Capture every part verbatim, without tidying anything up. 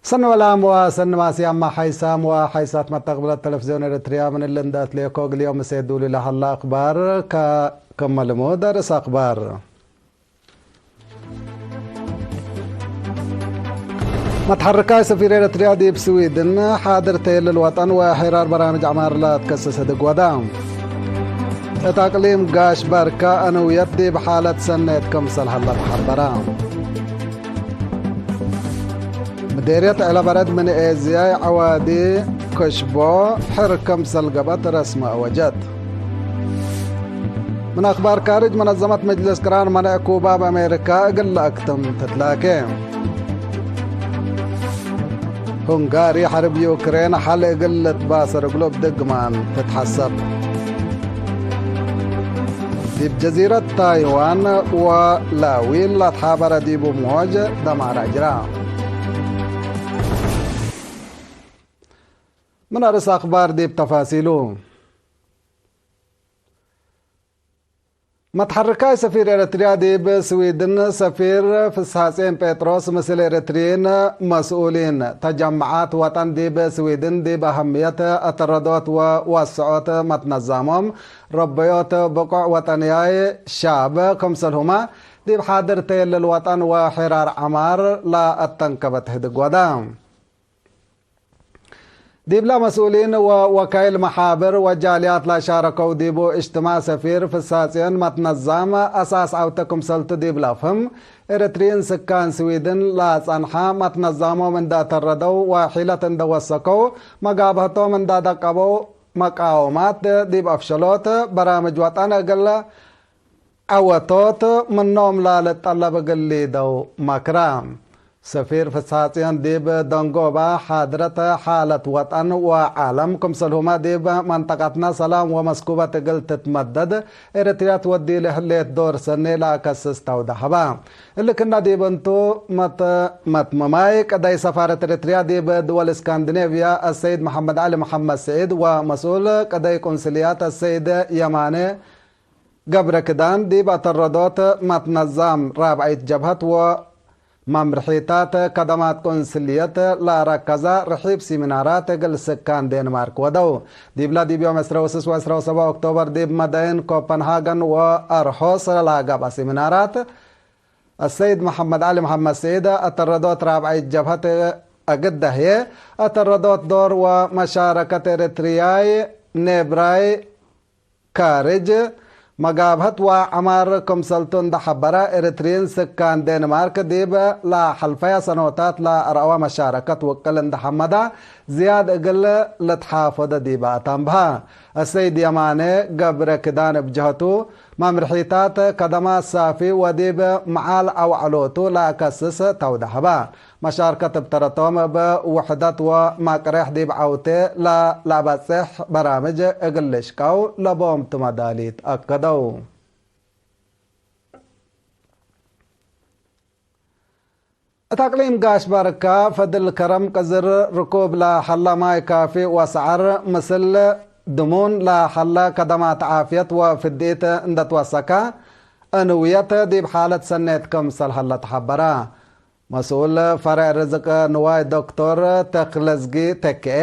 ሰኒ ወላም ወሰኒ ማስያማ ሓይሳም ወሓይሳት መተቅብለት ተለፍዝዮን ኤረትርያ፣ ምን እሊ እንደ አትሌኮ እግል ዮም ምሴ ዱሊ ለሀላ አክባር ከ-፣ ከመ ልሙድ አርእስ አክባር። መትሐርካይ ሰፊር ኤረትርያ ዲብ ስዊድን፣ ሓድር ተየልል ወጠን ወሒራር በራምጅ ዐማር ለአትከስስ ህድግ ወዳ። እት አቅሊም ጋሽ ባርካ አነውየት ዲብ ሓለት ሰኔት ክምሰል ሀለ ተሐበረ። ምዴርየት ዔለበረድ ምን ኤዝያይ ዐዋዲ ከሽቦ ሕር ክምሰል ገብአት ረስመ አወጀት። ምን አክባር ካርጅ፣ መነዘመት መጅልስ ቅራን መነዕ ኩባብ አሜሪካ እግል ለአክትም ትትላኬ። ሁንጋሪ ሐርብ ዩክሬን ሐል እግል ልትባሰር እግሉ እብ ድግማን ትትሐሰብ። ዲብ ጀዚረት ታይዋን ወላዊል ለትሓበረ ዲቡ ምሆጅ ደማር አጅራ። ምን አርእስ አክባር ዲብ ተፋሲሉ። መትሐርካይ ሰፊር ኤረትርያ ዲብ ስዊድን ሰፊር ፍስሐጼን ጴጥሮስ ምስል ኤረትርዪን መስኡሊን ተጀመዓት ወጠን ዲብ ስዊድን ዲብ አህምየት አተረዶት ወወስዖት መትነዛሞም ረበዮት ብቁዕ ወጠንያይ ሻብ ክምሰልሁመ ዲብ ሓድር ተየልል ወጠን ወሒራር ዐማር ለአተንከበት ህድግ ወዳ። ዲብለ መስኡሊን ወወካይል መሓብር ወጃልያት ለሻረከው ዲቡ እጅትማዕ ሰፊር ፍሳጽዮን መትነዛም አሳስ ዐውተ ክምሰልቱ ዲብ ለአፍህም፣ ኤረትርዪን ስካን ስዊድን ለጸንሐ መትነዛሞም እንደ አተረደው ወሒለት እንደ ወሰከው፣ መጋብሀቶም እንደ አደቀበው፣ መቃወማት ዲብ አፍሸሎት በራምጅ ወጠን እግል ዐወቶት ምኖም ለልጠለብ እግል ሊደው መክረ። ሰፊር ፍስሐጽዮን ዲብ ደንጎባ ሓድረት ሓለት ወጠን ወዓለም፣ ክምሰልሁመ ዲብ መንጠቀትነ ሰላም ወመስኩበት እግል ትትመደድ ኤረትርያ ትወዲ ለህሌት ዶር ሰኔ ለአከስስ ተውደሀበ። እሊ ክነ ዲብ እንቱ መት-፣ መትመማይ ቀዳይ ሰፋረት ኤረትርያ ዲብ ድወል እስካንዲኔቭያ አሰይድ መሐመድ ዐሊ መሐመድ ስዒድ ወመስኡል ቀዳይ ቁንስልያት አሰይድ የማነ ገብረ ክዳን ዲብ አተረዶት መትነዛም ራብዐይት ጀብሀት ወመምርሒታት ከደማት ቁንስልየት ለረከዘ ርሒብ ሲሚናራት እግል ስካን ዴንማርክ ወደው። ዲብለ ዲብ ዮም ዕስረ ወስስ ወዕስረ ወሰብዕ ኦክቶበር ዲብ መዳይን ኮፐንሃገን ወአርሆስ ለገብአ ሲሚናራት፣ አሰይድ መሐመድ ዐሊ መሐመድ ስዒድ አተረዶት ራብዐይት ጀብሀት እግል ደህየ አተረዶት ዶር ወመሻረከት ኤረትርያይ ኔብራይ ካርጅ መጋብሀት ወዐማር ክምሰልቱ እንደ ሐበረ፣ ኤረትርዪን ስካን ዴንማርክ ዲብ ለሐልፈየ ሰኖታት ለአርአወ መሻረከት ውቅል እንደ ሐመደ ዝያድ እግል ልትሓፈዶ ዲበ አታንብሀ። አሰይድ የማነ ገብረ ክዳን እብ ጀሀቱ፣ መምርሒታት ከደማት ሳፊ ወዲብ መዓል አውዐሎቱ ለአከስስ ተውደሀበ። መሻርከት እብ ተረቶም እብ ውሕደት ወመቅሬሕ ዲብ ዐውቴ ለለአበጽሕ በራምጅ እግል ልሽቀው ለቦም ቱ መዳሊት አከደው። እት አቅሊም ጋሽ ባርካ ፈድል ከረም ቅዝር ርኩብ ለሀለ ማይ ካፊ ወሰዐር ምስል ድሙን ለሀለ ከደማት ዓፍየት ወፍድኢት እንደ ትወሰከ እንውየት ዲብ ሓለት ሰኔት ክምሰል ሀለ ተሐበረ። መስኡል ፈሬዕ ርዝቅ ንዋይ ዶክቶር ተክለዝጊ ተክኤ፣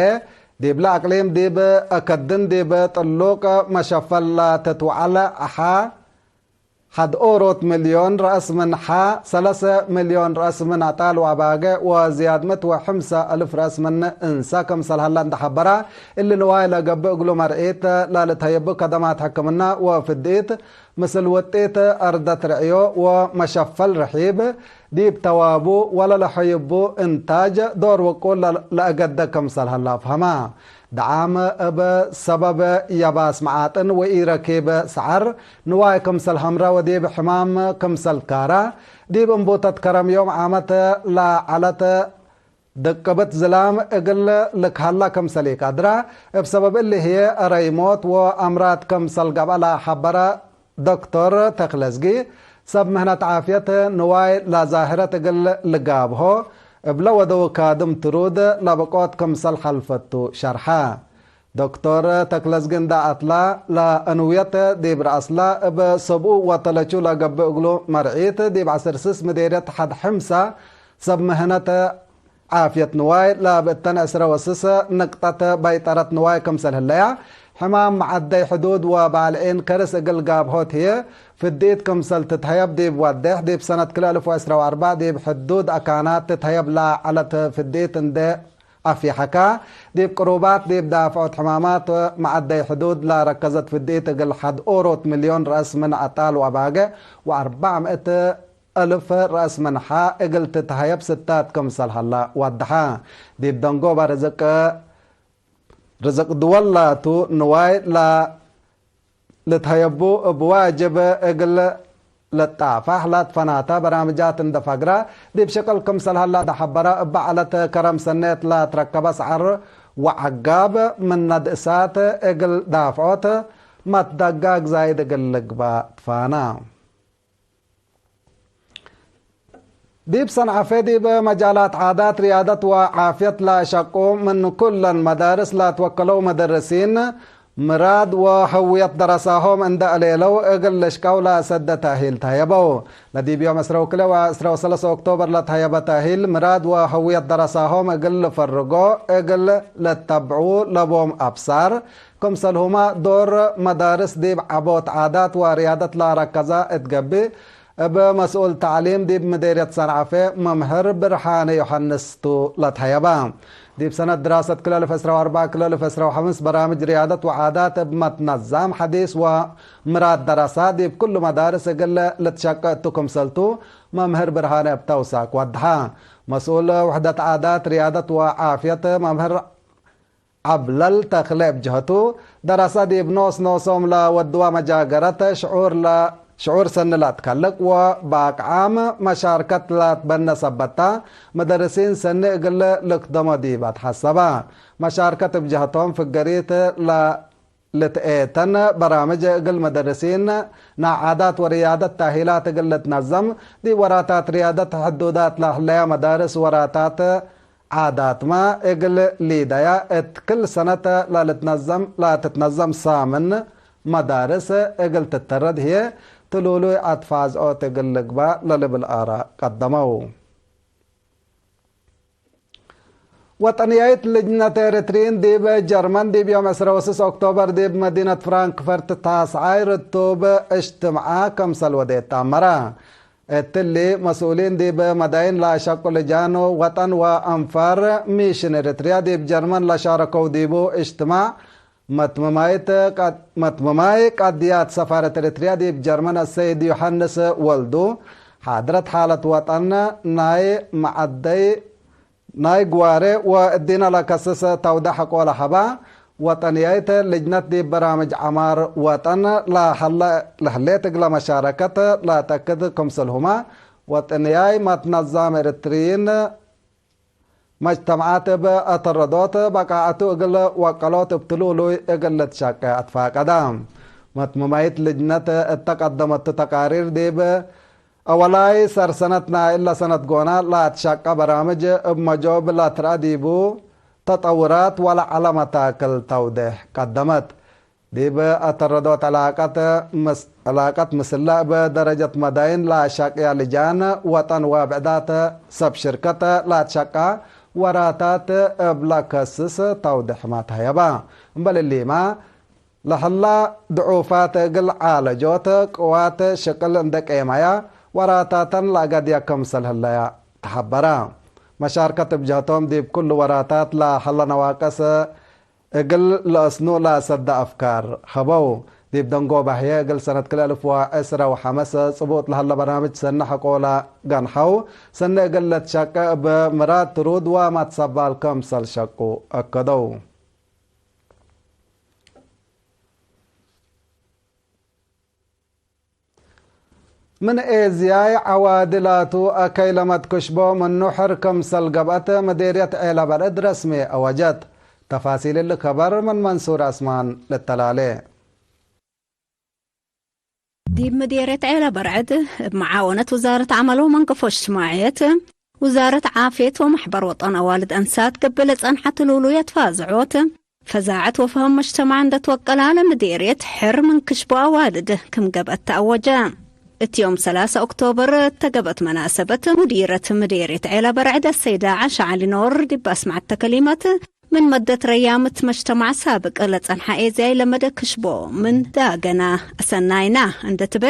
ዲብለ አቅሊም ዲብ አከድን ዲብ ጥሉቅ መሸፈል ለትትወዐል አሓ ሐድ ኦሮት ሚልዮን ረአስ ምን ሐ ሰለሰ ሚልዮን ረአስ ምን አጣል ወአባገዕ ወዝያድ ምት ወሐምሰ አልፍ ረአስ ምን እንሰ ክምሰል ሀለ እንደ ሐበረ፣ እሊ ንዋይ ለገብእ እግሉ መርዒት ለልትሀየቡ ከደማት ሕክምና ወፍድኢት ምስል ውጤት አርደት ርዕዮ ወመሸፈል ርሒብ ዲብ ተዋቡ ወለለሐይቡ እንታጅ ዶር ውቁል ለአገደ ክምሰል ሀለ አፍሀመ። ደዓም እብ ሰበብ የባስ መዓጥን ወኢረኪብ ሰዐር ንዋይ ክምሰል ሀምረ ወዲብ ሕማም ክምሰል ካረ፣ ዲብ እንቡተት ከረም ዮም ዓመት ለዐለት ድቅብት ዝላም እግል ልክሀላ ክምሰል ኢቀድረ። እብ ሰበብ እሊ ህዬ፣ ረይሞት ወአምራድ ክምሰል ገብአ ለሐበረ ዶክቶር ተክለዝጊ፣ ሰብ ምህነት ዓፍየት ንዋይ ለዛህረት እግል ልጋብሆ እብለ ወደው ካድም ትሩድ ለብቆት ክምሰል ሐልፈቱ ሸርሐ። ዶክቶር ተክለዝጊ እንዳ አትላ፣ ለእንውየት ዲብ ረአስላ እብ ሰብኡ ወተለቹ ለገብእ እግሉ መርዒት፣ ዲብ ዐስር ስስ ምዴርየት ሐድ ሕምሳ ሰብ ምህነት ዓፍየት ንዋይ ላብ እተን ዕስረ ወስስ ንቅጠት በይጠረት ንዋይ ክምሰል ህለያ፣ ሕማም መዐደይ ሕዱድ ወባልዒን ከርስ እግል ጋብሆት ህዬ ፍድኢት ክምሰል ትትሀየብ ዲብ ወዴሕ፣ ዲብ ሰነት ክልኤ አልፍ ወዕስራ ወአርበዕ ዲብ ሕዱድ አካናት ትትሀየብ ለዐለት ፍድኢት እንዴ አፊሐካ፣ ዲብ ቅሩባት ዲብ ዳፍዖት ሕማማት መዐደይ ሕዱድ ለረከዘት ፍድኢት እግል ሐድ ኦሮት ሚልዮን ረአስ ምን አጣል ወአባገዕ ወአርበዕ ምእት እልፍ ረአስ ምንሓ እግል ትትሀየብ ስታት ክምሰል ሀላ ወደሐ። ዲብ ደንጎበ ርዝቅ፣ ርዝቅ ድወል ላቱ ንዋይ ላ-፣ ልትሀየቡ እብ ዋጅብ እግል ልጣፋሕ ላትፈናተ በራምጃት እንደ ፈግረ፣ ዲብ ሽቅል ክምሰል ሀላ እንደ ሐበረ፣ እበ ዐለት ከረም ሰኔት ላትረከበ ሰዐር ወዐጋብ ምን ነድእሳት እግል ዳፍዖት መትደጋግ ዛይድ እግል ልግበእ ትፋና። ዲብ ሰንዐፌ ዲብ መጃላት ዓዳት፣ ርያደት ወዓፍየት ለሸቁ ምን ኩለን መዳርስ ለትወከለው መደርሲን፣ ምራድ ወህውየት ደረሳሆም እንደ አሌለው እግል ልሽቀው ለሰደ ተእሂል ተህየበው። ለዲብ ዮም ዕስራ ወክልኤ ወዕስራ ወሰለሰ ኦክቶበር ለተህየበ ተእሂል፣ ምራድ ወህውየት ደረሳሆም እግል ልፈርጎ እግል ልተብዑ ለቦም አብሳር፣ ክምሰልሁመ ዶር መዳርስ ዲብ ዐቦት ዓዳት ወርያደት ለረከዘ እት ገብእ፣ እብ መስኡል ተዕሊም ዲብ ምዴርየት ሰንዐፌ መምህር ብርሃነ ዮሐንስ ቱ ለትሀየበ። ዲብ ሰነት ድራሰት ክልኤ አልፍ ዕስራ ወአርበዕ ክልኤ አልፍ ዕስራ ወሐምስ በራምጅ ርያደት ወዓዳት እብ መትነዛም ሐዲስ ወምራድ ደረሳ ዲብ ኩሉ መዳርስ እግል ልትሸቀ እቱ ክምሰልቱ መምህር ብርሃነ እብ ተውሳክ ወድሐ። መስኡል ውሕደት ዓዳት ርያደት ወዓፍየት መምህር ዐብለል ተክለ እብ ጀህቱ፣ ደረሰ ዲብ ኖስ ኖሶም ለወድዋ መጃገረት ሽዑር ለ-፣ ሽዑር ሰኒ ለትከልቅ ወበአቅዓም መሻርከት ለትበነ ሰበት ተ፣ መደርሲን ሰኒ እግል ልክደሞ ዲበ ተሐሰበ። መሻርከት እብ ጀህቶም ፍገሪት ለ-፣ ልትኤተን በራምጅ እግል መደርሲን ናይ ዓዳት ወርያደት ተእሂላት እግል ልትነዘም፣ ዲብ ወራታት ርያደት ሕዱዳት ለህለያ መዳርስ ወራታት ዓዳትመ እግል ሊደያ እት ክል ሰነት ለልትነዘም፣ ለትትነዘም ሳምን መዳርስ እግል ትተረድ ህዬ ትሉሉይ አትፋዝዖት እግል ልግባእ ለልብል አራእ ቀደመው። ወጠንያይት ልጅነት ኤረትርዪን ዲብ ጀርመን ዲብ ዮም ዕስራ ወስስ ኦክቶበር ዲብ መዲነት ፍራንክፈርት ታስዓይ ርቱብ እጅትምዓ ከምሰል ወዴት ተአመረ። እትሊ መስኡሊን ዲብ መዳይን ለአሸቁ ልጃን ወጠን ወአንፋር ሚሽን ኤረትርያ ዲብ ጀርመን ለሻረከው ዲቡ እጅትማዕ፣ መትምማይት ቀድ-፣ መትምማይ ቀድያት ሰፋረት ኤረትርያ ዲብ ጀርመን አሰይድ ዮሐንስ ወልዱ፣ ሓድረት ሓለት ወጠን ናይ መዐደይ ናይ ግዋሬ ወእዲነ ለከስስ ተውደ ሐቆ ለሀባ፣ ወጠንያይት ልጅነት ዲብ በራምጅ ዐማር ወጠን ለሀለ-፣ ለህሌት እግለ መሻረከት ለተክድ ክምስልሁመ፣ ወጠንያይ መትነዛም ኤረትርዪን መጅተምዓት እብ አተረዶት በቃዐቱ እግል ወቀሎት እብ ትሉሉይ እግል ልትሸቄ አትፋቀደ። መትምማይት ልጅነት እተ ቀደመቱ ተቃሪር ዲብ አወላይ ሰር ሰነት ናይ እለ ሰነት ጎና ለአትሸቀ በራምጅ እብ መጆብ ለትረአ ዲቡ ተጠውራት ወለዐለ መታክል ተውዴሕ ቀደመት። ዲብ አተረዶት ዕላቀት ምስ-፣ ዕላቀት ምስለ እብ ደረጀት መዳይን ለአሻቅያ ልጃን ወጠን ወብዕዳት ሰብ ሽርከት ለአትሸቃ ወራታት እብ ለከስስ ተውዴሕመ ተህየበ። እምበል እሊመ፣ ለሀላ ድዑፋት እግል ዓለጆት ቅዋት ሽቅል እንዴ ቄመያ፣ ወራታተን ለአገድየ ክምሰል ህለያ ተሐበረ። መሻርከት እብ ጀህቶም ዲብ ኩሉ ወራታት ለሀለ ነዋቅስ እግል ለአስኑ ለአሰደ አፍካር ሀበው። ዲብ ደንጎበ ህዬ እግል ሰነት ክልኤ አልፍ ወዕስረ ወሐምስ ጽቡጥ ለሀለ በርናምጅ ሰኒ ሐቆ ለገንሐው፣ ሰኒ እግል ልትሸቄ እብ ምራድ ትሩድ ወመትሰባል ክምሰል ሸቁ አከደው። ምን ኤዝያይ ዐዋዲ ላቱ አከይ ለመትክሽቦ ምኑ ሕር ክምሰል ገብአት ምዴርየት ዔለ በርዕድ ረስሜ አወጀት። ተፋሲል እሊ ከበር ምን መንሱር አስማን ልተላሌ። ዲብ ምዴርየት ዔለ በርዕድ፣ እብ መዓወነት ውዛረት ዐመል ወመንገፎ እጅትማዕየት፣ ውዛረት ዓፍየት ወመሕበር ወጠን አዋልድ አንሳት ገብእ ለጸንሐ ትሉሉይ አትፋዝዖት፣ ፈዛዐት ወፈሀም መጅተማዕ እንደ ትወቀላ ለምዴርየት ሕር ምን ክሽቦ አዋልድ ክም ገብአት ተአወጀ። እት ዮም ሰላሰ ኦክቶበር እተ ገብአት መናሰበት፣ ሙዲረት ምዴርየት ዔላ በርዕድ አሰይደ ዓሻ ዐሊ ኖር ዲብ አስመዐተ ከሊመት፣ ምን መደት ረያም እት መጅተማዕ ሳብቅ ለጸንሐ ኤዝያይ ለመደ ክሽቦ ምን ዳገና አሰናይና እንዴ ትቤ፣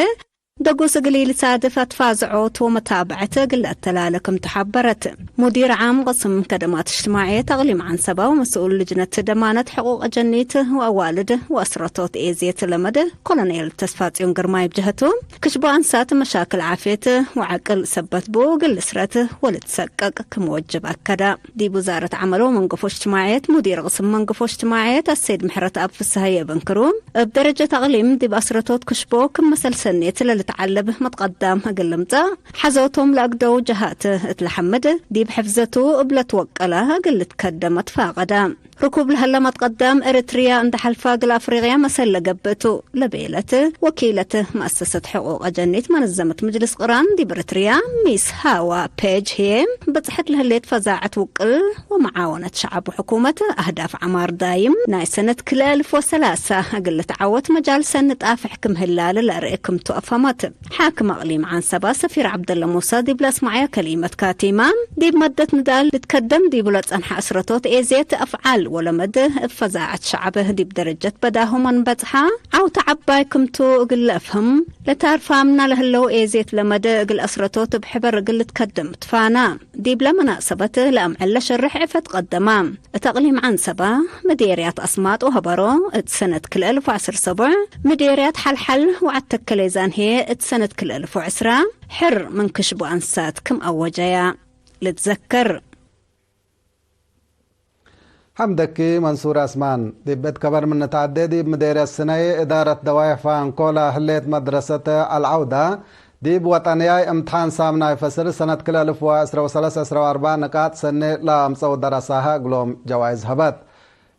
ደጉስ እግል ኢልሳድፍ አትፋዝዖት ወመታብዐት እግል ለአተላለ ክምቱ ሐበረት። ሙዲር ዓም ቅስም ከደማት እጅትማዕየት አቅሊም ዐንሰባ ወመስኡል ልጅነት ደማነት ሕቁቅ አጀኒት ወአዋልድ ወአስረቶት ኤዝየት ለመደ ኮሎኔል ተስፋጽዮን ግርማይ ብጀሀቱ፣ ክሽቦ አንሳት መሻክል ዓፍየት ወዐቅል ሰበት ቡ እግል ልስረት ወልትሰቀቅ ክም ወጅብ አከደ። ዲብ ውዛረት ዐመል ወመንገፎ እጅትማዕየት ሙዲር ቅስም መንገፎ እጅትማዕየት አሰይድ ምሕረትአብ ፍስሀየ እብ እንክሩ፣ እብ ደረጀት አቅሊም ዲብ አስረቶት ክሽቦ ክም መሰል ሰኔት ለልትዐለብ መትቀዳም እግል ልምጸእ ሐዞቶም ለአግደው ጀሃት እት ለሐምድ፣ ዲብ ሕፍዘቱ እብ ለትወቀለ እግል ልትከደም አትፋቀደ። ርኩብ ለሀለ መትቀዳም ኤረትርያ እንዴ ሐልፈ እግል አፍሪቅያ መሰል ለገብእ ቱ ለቤለት ወኪለት መአሰሰት ሕቁቅ አጀኒት መነዘመት ምጅልስ ቅራን ዲብ ኤረትርያ ሚስ ሃዋ ፔጅ ህዬ፣ ብጽሕት ለህሌት ፈዛዐት ውቅል ወመዓወነት ሸዐብ ወሕኩመት አህዳፍ ዐማር ዳይም ናይ ሰነት ክልኤ አልፍ ወሰላሳ እግል ልትዓወት መጃል ሰኒ ጣፍሕ ክም ህላለ ለአርኤ ክምቱ አፍሀመት። ሓክም አቅሊም ዐንሰባ ሰፊር ዐብደለ ሙሳ ዲብ ለአስመዐየ ከሊመት ካቲመ፣ ዲብ መደት ንዳል ልትከደም ዲቡ ለጸንሐ አስረቶት ኤዝየት አፍዓል ወለመድ እብ ፈዛዐት ሸዐብ ዲብ ደረጀት በዳሁ መንበጽሐ ዐውተ ዐባይ ክምቱ እግል ለአፍህም፣ ለታርፋ ምና ለህለው ኤዝየት ለመደ እግል አስረቶት እብ ሕበር እግል ልትከደም ትፋና። ዲብለ መናሰበት ለአምዕል ለሸርሕ ዕፈት ቀደማ። እት አቅሊም ዐንሰባ፣ ምዴርያት አስማጥ ወሀበሮ እት ሰነት ክልኤ አልፍ ወዐስር ሰቡዕ፣ ምዴርያት ሐልሐል ወዐድ ተከሌዛን ህዬ እት ሰነት ክልኤ አልፍ ወዕስራ፣ ሕር ምን ክሽቡ አንሳት ክም አወጀያ ልትዘከር። ሐምደኪ መንሱር አስማን። ዲብ እት ከበር ምን ንትዐዴ፣ ዲብ ምዴርየት ስነይ እዳረት ደዋይሕ ፋንኮላ ህሌት መድረሰት አልዐውዳ፣ ዲብ ወጠንያይ እምትሓን ሳምናይ ፈስል ሰነት ክልኤ አልፍ ወዐስረ ወሰለስ ዐስረ ወአርበዕ ንቃጥ ሰኔ ለአምጸው ደረሳሀ እግሎም ጀዋይዝ ሀበት።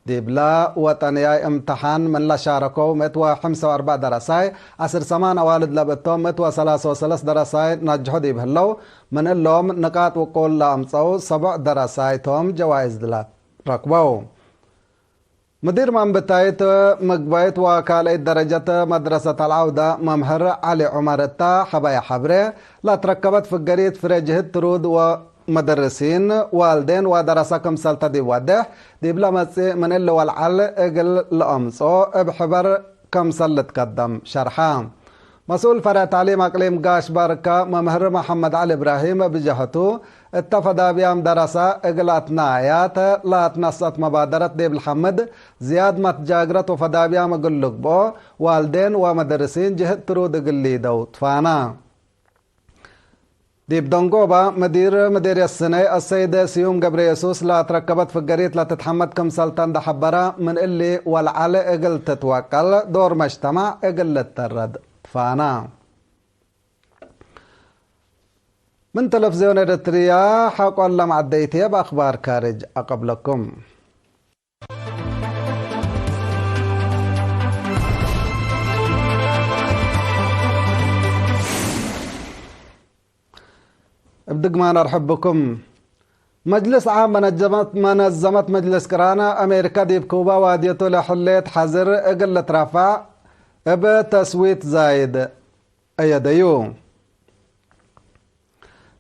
ዲብላ ወጠንያይ እምትሓን ምን ለሻረከው ምእት ወሐምሰ ወአርበዕ ደረሳይ፣ ዐስር ሰማን አዋልድ ለብእቶም ምእት ወሰላሰ ወሰለስ ደረሳይ ነጅሑ ዲብ ህለው፣ ምን እሎም ንቃጥ ውቁል ለአምጸው ሰቦዕ ደረሳይ ቶም ጀዋይዝ ለረክበው። ምዲር መንብታይት ምግባይት ወካልአይት ደረጀት መድረሰት አልዐውዳ መምህር ዐሊ ዑመር እታ ሐበየ ሐብሬ፣ ለትረከበት ፍገሪት ፍሬ ጅህድ ትሩድ ወ መደርሲን፣ ዋልዴን ወደረሰ ክምሰል ተ ዲብ ወዴሕ፣ ዲብለ መጽእ ምን እሊ ወለዐል እግል ለአምጽኦ እብ ሕበር ክምሰል ልትከደም ሸርሐ። መስኡል ፈርዕ ተዕሊም አቅሊም ጋሽ ባርካ መምህር መሐመድ ዐሊ እብራሂም ብጀህቱ፣ እተ ፈዳብያም ደረሰ እግል አትናያት ለአትነስአት መባደረት ዲብ ለሐምድ ዝያድ መትጃግረት ወፈዳብያም እግል ልግብኦ፣ ዋልዴን ወመደርሲን ጅህድ ትሩድ እግል ሊደው ትፋና። ዲብ ደንጎባ፣ ምዲር ምዴርየት ስነይ አሰይደ ስዩም ገብረየሱስ ለአትረከበት ፍገሪት ለትትሐመድ ክምሰል ተ እንዴ ሐበረ፣ ምን እሊ ወለዐለ እግል ትትወቀል ዶር መጅተማዕ እግል ልተረድ ትፋና። ምን ተለፍዝዮን ኤረትርያ ሐቆለ መዐደይትየ በአክባር ካርጅ አቀብለኩም። እብ ድግማን አርሕብኩም። መጅልስ ዓም መነጀመት-፣ መነዘመት መጅልስ ቅራን አሜሪካ ዲብ ኩባ ዋድየቱ ለሕሌት ሐዝር እግል ልትረፈዕ እብ ተስዊት ዛይድ አየደዩ።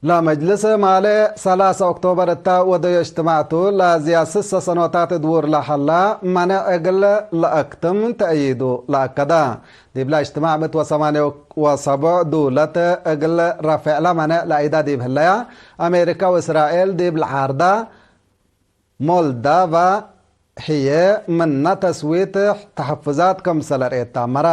ለመጅልስ ማሌ ሰላሰ ኦክቶበር እተ ወደዮ እጅትማዕ ቱ፣ ለዝያድ ስሰ ሰኖታት እድውር ለሀላ መኔዕ እግል ለአክትም ተእይዱ ለአከደ። ዲብለ እጅትማዕ ምእት ወሰማንየ ወሰቡዕ ዱለት እግል ረፌዕለ መኔዕ ለአይዳ ዲብ ህለያ፣ አሜሪካ ወእስራኤል ዲብ ለዓርዳ፣ ሞልዳቫ ህዬ ምነ ተስዊት ተሐፉዛት ክምሰል አርኤት ተአመረ።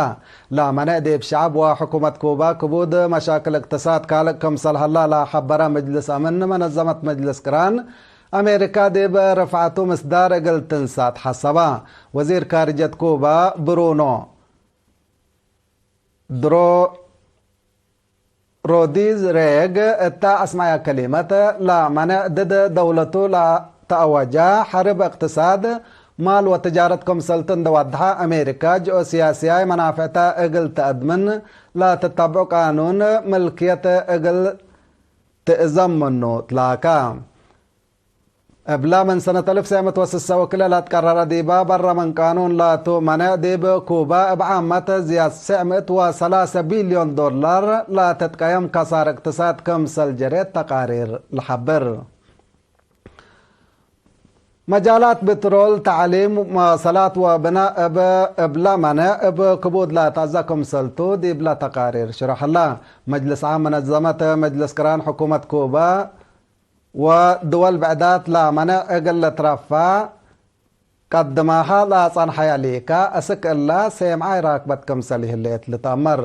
ለመኔዕ ዲብ ሸዐብ ወሕኩመት ኩባ ክቡድ መሻክል እቅትሳድ ካልእ ክምሰል ሀላ ለሐበረ ምጅልስ አምን መነዘመት ምጅልስ ቅራን፣ አሜሪካ ዲብ ርፍዐቱ ምስዳር እግል ትንሳት ሐሰበ። ወዚር ካርጀት ኩባ ብሩኖ ድሮ ሮድሪጌዝ እተ አስመዐየ ከሊመት፣ ለመኔዕ ድድ ደውለቱ ለተአወጀ ሐርብ እቅትሳድ፣ ማል ወትጃረት ክምሰልቱ እንዴ ወደሐ፣ አሜሪካ ጂኦሲያሲያይ መናፍዕተ እግል ተአድምን ለትተብዑ ቃኑን ምልክየት እግል ትእዘም ምኑ ትላከ። እብላ ምን ሰነት አልፍ ሰዕ ምእት ወስሰ ወክልኤ ለትቀረረ ዲባ በረ ምን ቃኑን ላቱ መኔዕ፣ ዲብ ኩባ እብ ዓመት ዝያድ ሰዕ ምእት ወሰላሰ ቢልዮን ዶላር ለትትቀየም ከሳር እቅትሳድ ክምሰል ጀሬት ተቃሪር ለሐብር። መጃላት ብትሮል፣ ተዕሊም፣ መዋሰላት ወብናእ እብ፣ እብለ መኔዕ እብ ክቡድ ለአትአዘ ክምሰልቱ ዲብለ ተቃሪር ሽረሐላ። መጅልስ ዓም መነዘመት መጅልስ ቅራን ሕኩመት ኩባ ወድወል ብዕዳት ለመኔዕ እግል ልትረፋ ቀድማሀ ለአጸንሐየ ሊካ፣ እስክ እለ ሴምዓይ ራክበት ክምሰል ይህሌት ልትአመር።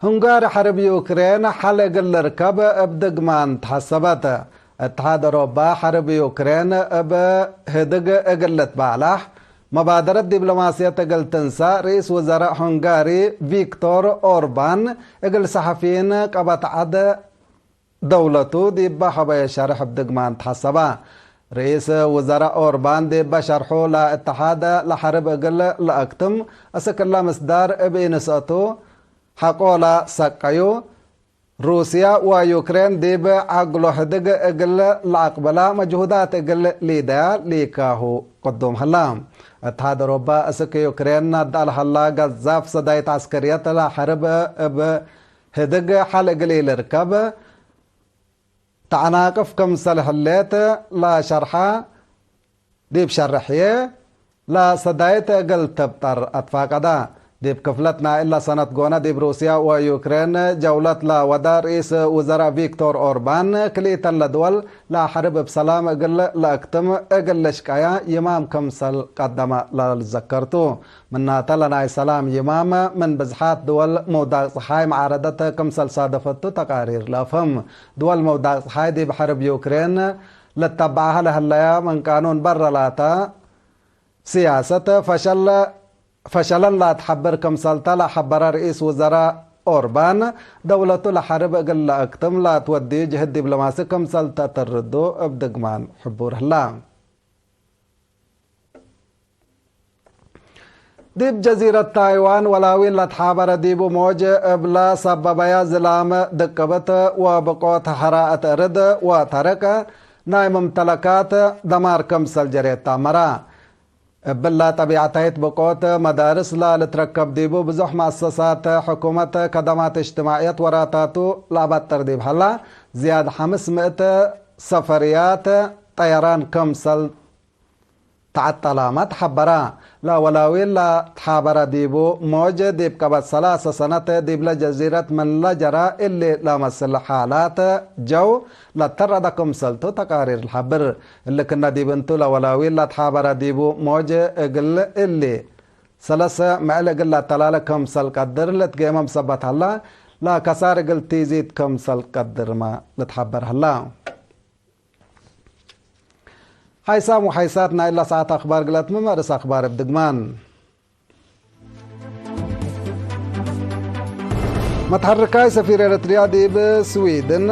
ሁንጋሪ ሐርብ ዩክሬን ሐል እግል ልርከብ እብ ድግማን ተሐሰበት። እትሓድ አውሮባ ሐርብ ዩክሬን እብ ህድግ እግል ልትባላሕ መባደረት ዲብሎማስየት እግል ትንሳእ ርኢስ ውዘራእ ሁንጋሪ ቪክቶር ኦርባን እግል ሰሐፊይን ቀበት ዐድ ደውለቱ ዲበ ሀበየ ሸርሕ እብ ድግማን ተሐሰበ። ርኢስ ውዘራእ ኦርባን ዲበ ሸርሑ፣ ለእትሓድ ለሐርብ እግል ለአክትም እስክ እለ ምስዳር እብ ኢንስአቱ ሐቆለ ሰቀዩ። ሩስያ ወዩክሬን ዲብ ዐግሎ ህድግ እግል ለአቅብላ መጅሁዳት እግል ሊደያ ሊካሁ ቅዱም ሀላ። እትሓድ አውሮባ እስክ ዩክሬን ናድአል ሀላ ገዛፍ ሰዳይት ዐስከርየት ለሐርብ እብ ህድግ ሐል እግል ኢልርከብ ተዐናቅፍ ክምሰል ህሌት ለሸርሐ፣ ዲብ ሸርሕዬ ለሰዳይት እግል ትብጠር አትፋቀዳ። ዲብ ክፍለት ናይ እለ ሰነት ጎነ ዲብ ሩስያ ወዩክሬን ጀውለት ለወደ ርኢስ ውዘራእ ቪክቶር ኦርባን፣ ክልኢተን ለድወል ለሐርብ እብ ሰላም እግል ለአክትም እግል ልሽቀያ ይማም ክምሰል ቀደመ ለልዘከርቱ። ምናተ ለናይ ሰላም ይማም ምን ብዝሓት ድወል መውዳቅ ጸሓይ መዓረደት ክምሰል ሳደፈቱ ተቃሪር ለአፍህም። ድወል መውዳቅ ጸሓይ ዲብ ሐርብ ዩክሬን ልተበዐሀ ለህለያ ምን ቃኑን በረ ላተ ስያሰት ፈሸል፣ ፈሸለን ለአትሐብር ክምሰልተ ለሐበረ ርኢስ ውዘራእ ኦርባን፣ ደውለቱ ለሐርብ እግል ለአክትም ለአትወድዩ ጅህድ ዲብሎማሲ ክምሰል ተአተርዱ እብ ድግማን ሕቡር ህላ። ዲብ ጀዚረት ታይዋን ወላዊን ለትሓበረ ዲቡ ሞጅ እብለ ሰበበየ ዝላም ድቅብት ወብቆት ሐራአት እርድ ወተረቀ ናይ መምተለካት ደማር ክምሰል ጀሬት ተአመረ። እብለ ጠቢዐታይት ብቆት መዳርስ ለልትረከብ ዲቡ ብዙሕ መአሰሳት ሕኩመት ከደማት እጅትማዕየት ወራታቱ ለአበጥር ዲብ ሀላ፣ ዝያድ ሐምስ ምእት ሰፈርያት ጠየራን ክምሰል ተዐጠላመ ተሐበረ። ለወላዊን ለትሓበረ ዲቡ ሞጅ ዲብ ቀበት ሰላሰ ሰነት ዲብለ ጀዚረት ምን ለጀረ እሊ ለመስል ሓላት ጀው ለተረደ ክምሰልቱ ተቃሪር ለሐብር። እሊ ክነ ዲብ እንቱ ለወላዊን ለትሓበረ ዲቡ ሞጅ እግል እሊ ሰለሰ ምዕል እግል ለአተላለ ክምሰል ቀድር ልትጌመም ሰበት ሀላ፣ ለከሳር እግል ቲዚድ ክምሰል ቀድርመ ልትሐበር ሀላ። ሓይሳም ወሓይሳት ናይ እለ ሰዓት አክባር ግለትምመ ርእስ አክባር እብ ድግማን። መትሐርካይ ሰፊር ኤረትርያ ዲብ ስዊድን፣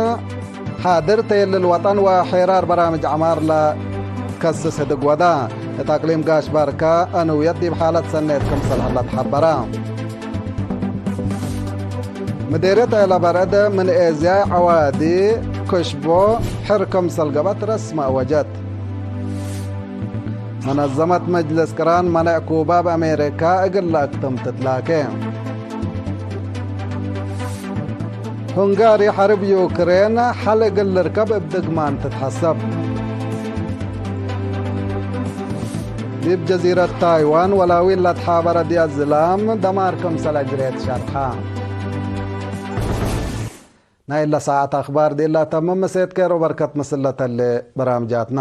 ሓድር ተየልል ወጠን ወሔራር በራምጅ ዐማር ለከስስ ህድግ ወዳ። እት አቅሊም ጋሽ ባርካ አንውየት ዲብ ሓለት ሰኔት ክምሰል ሀላ ተሐበረ። ምዴርየት ዔለ በርዕድ ምን ኤዝያይ ዐዋዲ ክሽቦ ሕር ክምሰል ገብአት ረስመ አወጀት። መነዘመት መጅልስ ቅራን መኔዕ ኩባ እብ አሜሪካ እግል ለአክትም ትትላኬ። ሁንጋሪ ሐርብ ዩክሬን ሐል እግል ልርከብ እብ ድግማን ትትሐሰብ። ዲብ ጀዚረት ታይዋን ወላዊን ለትሓበረ ድያት ዝላም ደማር ክምሰል አጅሬት ሸርሐ። ናይ እለ ሰዓት አክባር ዲላ ተምም፣ ምሴት ኬር ወበርከት ምስል ለተሌ በራምጃትና።